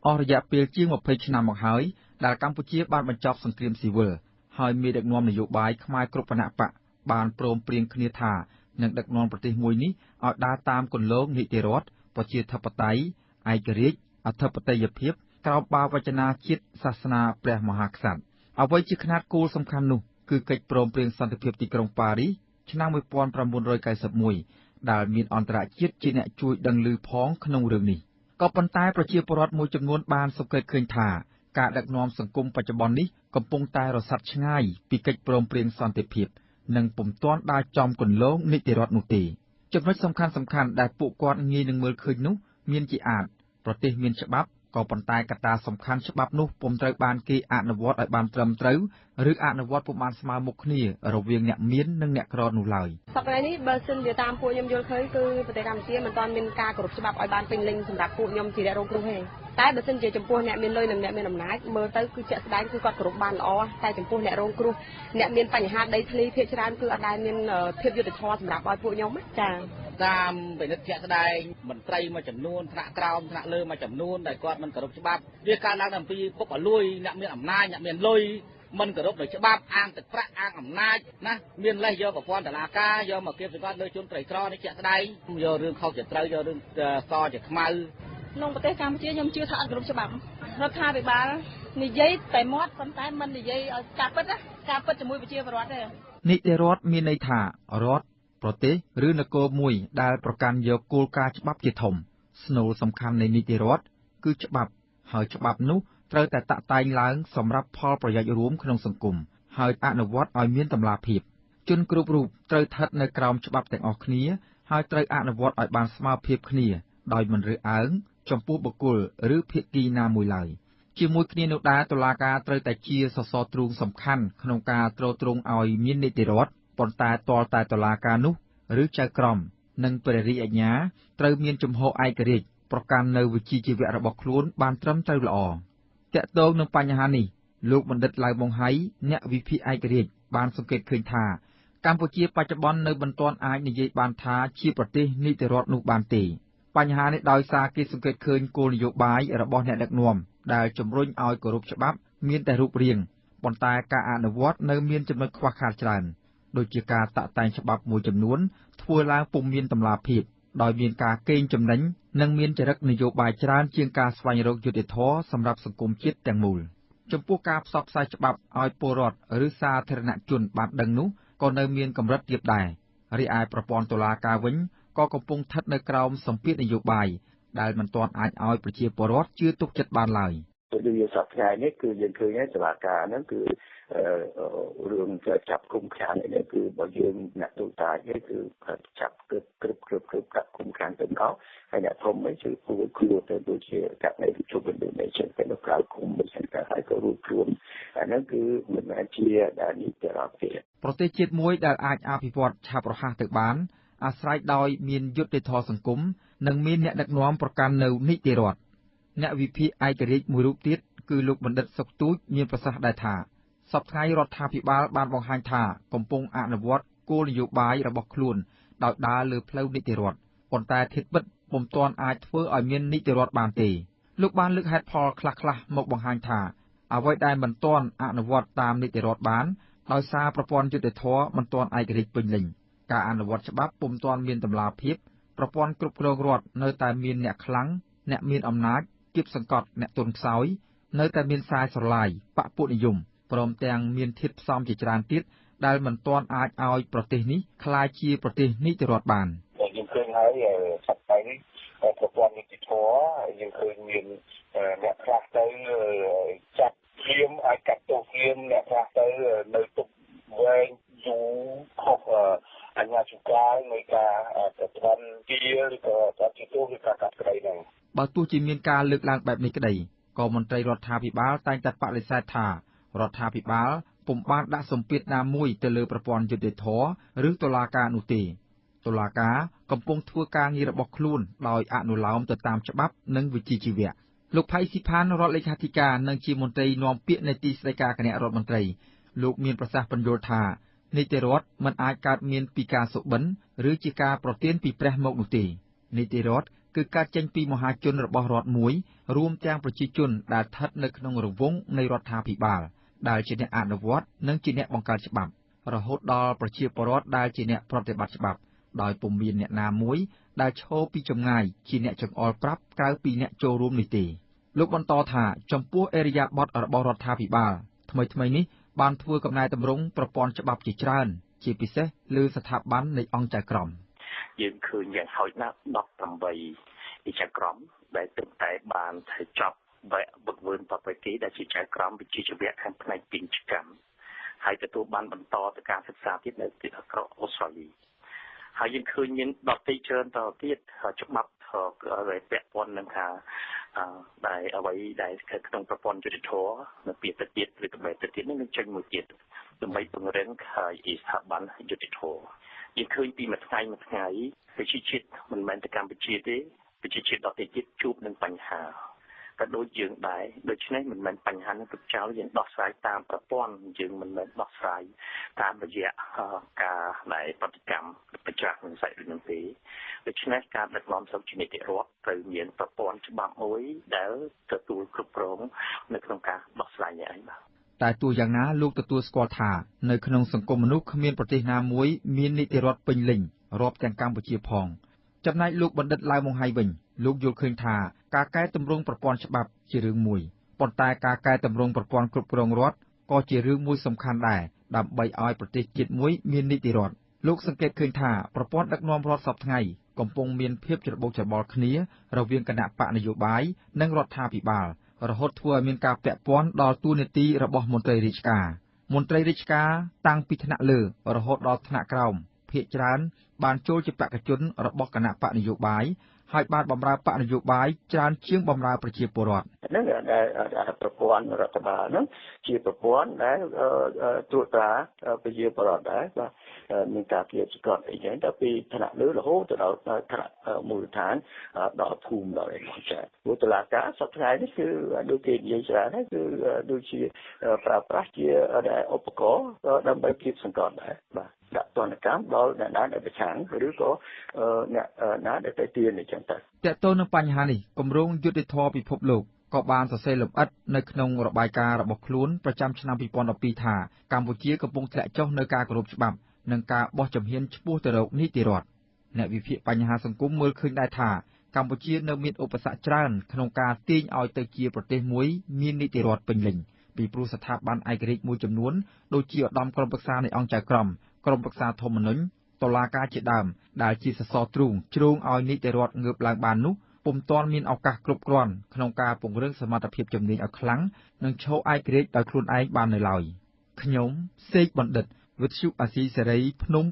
អស់រយៈពេលជាង20ឆ្នាំមកហើយដែលកម្ពុជាបានបញ្ចប់សង្គ្រាមស៊ីវិលហើយមេដឹកនាំនយោបាយខ្មែរគ្រប់គណបក្សបានព្រមព្រៀងគ្នាថានឹងដឹកនាំប្រទេសមួយនេះឲ្យដើរតាមគន្លងនីតិរដ្ឋប្រជាធិបតេយ្យឯករាជ្យអធិបតេយ្យភាពក្រោមបាវចនាជាតិសាសនាព្រះមហាក្សត្រអ្វីជាខ្នាតគោលសំខាន់នោះគឺកិច្ចព្រមព្រៀងសន្តិភាពទីក្រុងប៉ារីសឆ្នាំ1991ដែលមានអន្តរជាតិជាអ្នកជួយដឹងឮផងក្នុងរឿងនេះក៏ប៉ុន្តែប្រជាពលរដ្ឋមួយចំនួនបានសង្កេតឃើញថាការដឹកនាំសង្គមបច្ចុប្បន្ននេះកំពុងតែរសាត់ឆ្ងាយពីកិច្ចព្រមព្រៀងសន្តិភាពនិងពុំទាន់ដើរចំគន្លងនីតិរដ្ឋនោះទេចំណុចសំខាន់ៗដែលពួកគាត់ងាយនឹងមើលឃើញនោះមានជាអាទិប្រទេសមានច្បាប់ក៏ប៉ុន្តែកត្តាសំខាន់ច្បាប់នោះពុំត្រូវបានគេអនុវត្តឲ្យបានត្រឹមត្រូវឬអនុវត្តពុំបានស្មើមុខគ្នារវាងអ្នកមាននិងអ្នកក្រនោះឡើយសប្តាហ៍នេះបើសិនជាតាមពួកខ្ញុំយល់ឃើញគឺប្រទេសកម្ពុជាមិនទាន់មានការគោរពច្បាប់ឲ្យបានពេញលេញសម្រាប់ពួកខ្ញុំជាអ្នករងគ្រោះទេតែបើសិនជាចំពោះអ្នកមានលុយនិងអ្នកមានអំណាចមើលទៅគឺជាក់ស្ដែងគឺគាត់គោរពបានល្អតែចំពោះអ្នករងគ្រោះអ្នកមានបញ្ហាដីធ្លីភាគច្រើនគឺអត់ដែលមានភាពយុត្តិធម៌សម្រាប់ឲ្យពួកខ្ញុំចា៎តាមពិនិត្យជាក់ស្ដែងមន្ត្រីមួយចំនួនថ្នាក់ក្រោមថ្នាក់លើមួយចំនួនដែលគាត់មិនគោរពច្បាប់វាកើតឡើងអំពីពុកអលួយអ្នកមានអំណាចអ្នកមានលុយមិនគោរពនៅច្បាប់អាងទឹកប្រាក់អាងអំណាចណាមានលេសយកប្រព័ន្ធតុលាការយកមកគៀបសង្កត់លើជនក្រីក្រនេះជាក់ស្ដែងយករឿងខុសជាត្រូវយករឿងសជាខ្មៅក្នុងប្រទេសកម្ពុជាខ្ញុំជឿថាអត់គោរពច្បាប់រដ្ឋាភិបាលនិយាយតែមាត់ប៉ុន្តែមិននិយាយឲ្យការពិតណាការពិតជាមួយប្រជាពលរដ្ឋទេនីតិរដ្ឋមានន័យថារដ្ឋប្រទេសឬនគរមួយដែលប្រកាន់យកគោលការណ៍ច្បាប់ជាធំស្នូលសំខាន់នៃនីតិរដ្ឋគឺច្បាប់ហើយច្បាប់នោះត្រូវតែតាក់តែងឡើងសម្រាប់ផលប្រយោជន៍រួមក្នុងសង្គមហើយអនុវត្តឲ្យមានតម្លាភាពជនគ្រប់រូបត្រូវស្ថិតនៅក្រោមច្បាប់ទាំងអស់គ្នាហើយត្រូវអនុវត្តឲ្យបានស្មើភាពគ្នាដោយមិនរើសអើងចំពោះបុគ្គលឬភាគីណាមួយឡើយជាមួយគ្នានោះដែរតុលាការត្រូវតែជាសសរទ្រូងសំខាន់ក្នុងការទ្រទ្រង់ឲ្យមាននីតិរដ្ឋប៉ុន្តែទាល់តែតុលាការនោះឬចៅក្រមនិងព្រះរាជអាជ្ញាត្រូវមានជំហរឯករាជ្យប្រកាន់នៅវិជ្ជាជីវៈរបស់ខ្លួនបានត្រឹមត្រូវល្អទាក់ទងនឹងបញ្ហានេះលោកបណ្ឌិតឡៅម៉ុងហៃអ្នកវិភាគឯករាជ្យបានសង្កេតឃើញថាកម្ពុជាបច្ចុប្បន្ននៅមិនទាន់អាចនិយាយបានថាជាប្រទេសនីតិរដ្ឋនោះបានទេបញ្ហានេះដោយសារគេសង្កេតឃើញគោលនយោបាយរបស់អ្នកដឹកនាំដែលជំរុញឲ្យគោរពច្បាប់មានតែរូបរាងប៉ុន្តែការអនុវត្តនៅមានចំណុចខ្វះខាតច្រើនដូចជាការតាក់តែងច្បាប់មួយចំនួនធ្វើឡើងពុំមានតម្លាភាពដោយមានការកេងចំណេញនិងមានចរិតនយោបាយច្រើនជាងការស្វែងរកយុត្តិធម៌សម្រាប់សង្គមជាតិទាំងមូលចំពោះការផ្សព្វផ្សាយច្បាប់ឲ្យពលរដ្ឋឬសាធារណជនបានដឹងនោះក៏នៅមានកម្រិតទាបដែររីឯប្រព័ន្ធតុលាការវិញក៏កំពុងស្ថិតនៅក្រោមសម្ពាធនយោបាយដែលមិនទាន់អាចឲ្យប្រជាពលរដ្ឋជឿទុកចិត្តបានឡើយដូចយើងសប្តាហ៍នេះគឺយើងឃើញហើយតុលាការហ្នឹងគឺរឿងចាប់គុំខាងនេះគឺបើយើងអ្នកទូតាចនេះគឺចាប់គ្រប់គ្រប់គ្រប់គ្រប់កាត់គុំខាងទៅដល់ហើយអ្នកធំនេះគឺពូខ្លួនទៅដូចជាករណីជុំវិញនេះចឹងទៅនៅក្រៅគុំមិនចឹងទៅហើយក៏រួចខ្លួនអាហ្នឹងគឺមិនមែនជាដែលនីតិរដ្ឋទេប្រទេសជាតិមួយដែលអាចអភិវឌ្ឍឆាប់រហ័សទៅបានអាស្រ័យដោយមានយុត្តិធម៌សង្គមនិងមានអ្នកដឹកនាំប្រកាន់នៅនីតិរដ្ឋអ្នកវិភាគឯករាជ្យមួយរូបទៀតគឺលោកបណ្ឌិតសុកទូចមានប្រសាសន៍ដែរថាសប្តាហ៍រដ្ឋាភិបាលបានបង្ហាញថាកំពុងអនុវត្តគោលនយោបាយរបស់ខ្លួនដោយដើរលើផ្លូវនីតិរដ្ឋប៉ុន្តែធាតុពិតពុំទាន់អាចធ្វើឲ្យមាននីតិរដ្ឋបានទេលោកបានលើកហេតុផលខ្លះៗមកបង្ហាញថាអ្វីដែលមិនទាន់អនុវត្តតាមនីតិរដ្ឋបានដោយសារប្រព័ន្ធយុត្តិធម៌មិនទាន់ឯករាជ្យពេញលេញការអនុវត្តច្បាប់ពុំទាន់មានតម្លាភាពប្រព័ន្ធគ្រប់គ្រងរដ្ឋនៅតែមានអ្នកខ្លាំងអ្នកមានអំណាចគៀបសង្កត់អ្នកទន់ខ្សោយនៅតែមានខ្សែស្រឡាយបក្សពួកនិយមព្រមទាំងមានធាតុផ្សំជាច្រើនទៀតដែលមិនទាន់អាចឲ្យប្រទេសនេះក្លាយជាប្រទេសនីតិរដ្ឋបានយើងឃើញហើយសប្តាហ៍នេះប្រព័ន្ធនីតិធម៌យើងឃើញមានអ្នកខ្លះទៅចាប់ភ្លាមអាចកាត់ទោសភ្លាមអ្នកខ្លះទៅនៅទុកវែងយូរខុសអញ្ញាជកាលនៃការប្រព័ន្ធជាឬក៏កាត់ទោសឬការកាត់ក្តីហ្នឹងបើទោះជាមានការលើកឡើងបែបនេះក្តីក៏មន្ត្រីរដ្ឋាភិបាលតែងតែបដិសេធថារដ្ឋាភិបាលពុំបានដាក់សម្ពាធណាមួយទៅលើប្រព័ន្ធយុត្តិធម៌ឬតុលាការនោះទេតុលាការកំពុងធ្វើការងាររបស់ខ្លួនដោយអនុលោមទៅតាមច្បាប់និងវិជ្ជាជីវៈលោកផៃស៊ីផានរដ្ឋលេខាធិការនិងជាមន្ត្រីនាំពាក្យនៃទីស្តីការគណៈរដ្ឋមន្ត្រីលោកមានប្រសាសន៍ពន្យល់ថានីតិរដ្ឋមិនអាចកើតមានពីការសុបិនឬជាការប្រទានពីព្រះមកនោះទេនីតិរដ្ឋ គឺកើតចេញពីមហាជនរបស់រដ្ឋមួយរួមទាំងប្រជាជនដែលស្ថិតនៅក្នុងរង្វង់នៃរដ្ឋាភិបាលដែលជាអ្នកអនុវត្តនិងជាអ្នកបង្កើតច្បាប់រហូតដល់ប្រជាពលរដ្ឋដែលជាអ្នកប្រតិបត្តិច្បាប់ដោយពុំមានអ្នកណាមួយដែលឈរពីចម្ងាយជាអ្នកចង្អុលប្រាប់ក្រៅពីអ្នកចូលរួមនេះទេលោកបន្តថាចំពោះឥរិយាបថរបស់រដ្ឋាភិបាលថ្មីៗនេះបានធ្វើកំណែទម្រង់ប្រព័ន្ធច្បាប់ជាច្រើនជាពិសេសលើស្ថាប័ននៃអង្គចៅក្រមយើងឃើញយ៉ាងហោចណាស់18ចៅក្រមដែលទើបតែបានធ្វើចប់វគ្គវឹកវើប្រពៃណីដែលជាចៅក្រមវិជ្ជាជីវៈខាងផ្នែកពាណិជ្ជកម្មហើយទទួលបានបន្តទៅការសិក្សាទៀតនៅទីក្រុងអូស្ត្រាលីហើយយើងឃើញមានដទៃច្រើនតទៀតច្បាប់ដែលពាក់ព័ន្ធនឹងថាដែលអ្វីដែលក្នុងប្រព័ន្ធយុត្តិធម៌នៅពេលទៅទៀតឬក៏បែបទៅទៀតនឹងចេញមួយទៀតដើម្បីពង្រឹងហើយស្ថាប័នយុត្តិធម៌យើងឃើញពីមួយថ្ងៃមួយថ្ងៃប្រជាជាតិមិនមែនតែកម្ពុជាទេប្រជាជាតិដទៃទៀតជួបនឹងបញ្ហាក៏ដូចយើងដែរដូច្នេះមិនមែនបញ្ហានឹងទុកចោលយើងដោះស្រាយតាមប្រព័ន្ធយើងមិនមែនដោះស្រាយតាមរយៈការដែលប្រតិកម្មប្រច្រាស់នឹងសាច់ឬនឹងទេដូច្នេះការដឹកនាំស្រុកជានីតិរដ្ឋត្រូវមានប្រព័ន្ធច្បាប់មួយដែលទទួលគ្រប់គ្រងនៅក្នុងការដោះស្រាយនេះឯងបាទតែទោះយ៉ាងណាលោកទទួលស្គាល់ថានៅក្នុងសង្គមមនុស្សគ្មានប្រទេសណាមួយមាននីតិរដ្ឋពេញលេញរាប់ទាំងកម្ពុជាផងចំណែកលោកបណ្ឌិតឡាវម៉ុងហៃវិញលោកយល់ឃើញថាការកែទម្រង់ប្រព័ន្ធច្បាប់ជារឿងមួយប៉ុន្តែការកែទម្រង់ប្រព័ន្ធគ្រប់គ្រងរដ្ឋក៏ជារឿងមួយសំខាន់ដែរដើម្បីឲ្យប្រទេសជាតិមួយមាននីតិរដ្ឋលោកសង្កេតឃើញថាប្រព័ន្ធដឹកនាំរដ្ឋសព្វថ្ងៃកំពុងមានភាពច្របូកច្របល់គ្នារវាងគណបក្សនយោបាយនិងរដ្ឋាភិបាលរហូតធ្វើឲ្យមានការពាក់ព័ន្ធដល់តួនាទីរបស់មន្ត្រីរាជការមន្ត្រីរាជការតាំងពីថ្នាក់លើរហូតដល់ថ្នាក់ក្រោមភាគច្រើនបានចូលជាបេក្ខជនរបស់គណបក្សនយោបាយហើយបានបម្រើបក្សនយោបាយច្រើនជាងបម្រើប្រជាពលរដ្ឋហ្នឹងដែលប្រព័ន្ធរដ្ឋបាលហ្នឹងជាប្រព័ន្ធដែលត្រួតត្រាប្រជាពលរដ្ឋដែរបាទមានការគៀបសង្កត់អីចឹងទៅពីថ្នាក់លើរហូតទៅដល់ថ្នាក់មូលដ្ឋានដល់ភូមិដល់អីហ្នឹងចាព្រោះតុលាការសប្តាហ៍នេះគឺដូចគេនិយាយច្រើនហើយគឺដូចជាប្រើប្រាស់ជាឧបករណ៍ដើម្បីគៀបសង្កត់ដែរបាទដាក់ទណ្ឌកម្មដល់អ្នកណាដែលប្រឆាំងឬក៏អ្នកណាដែលទៅទានអញ្ចឹងទៅតើតើនឹងបញ្ហានេះគម្រោងយុត្តិធម៌ពិភពលោកក៏បានសរសេរលម្អិតនៅក្នុងរបាយការណ៍របស់ខ្លួនប្រចាំឆ្នាំ2012ថាកម្ពុជាកំពុងធ្លាក់ចុះនៅការគោរពច្បាប់និងការបោះជំហានឆ្ពោះទៅរកនីតិរដ្ឋអ្នកវិភាគបញ្ហាសង្គមមើលឃើញដែរថាកម្ពុជានៅមានឧបសគ្គច្រើនក្នុងការទាញឲ្យទៅជាប្រទេសមួយមាននីតិរដ្ឋពេញលេញពីព្រោះស្ថាប័នឯករាជ្យមួយចំនួនដូចជាឧត្តមក្រុមប្រឹក្សានៃអង្គចៅក្រមក្រុមប្រឹក្សាធម្មនុញ្ញតុលាការជាដើមដែលជាសសរទ្រូងជ្រោងឲ្យនីតិរដ្ឋងើបឡើងបាននោះពុំទាន់មានឱកាសគ្រប់គ្រាន់ក្នុងការពង្រឹងសមត្ថភាពជំនាញឲ្យខ្លាំងនិងឈរឯករាជ្យដោយខ្លួនឯងបាននៅឡើយខ្ញុំសេកបណ្ឌិតវិទ្យុអាស៊ីសេរីភ្នំ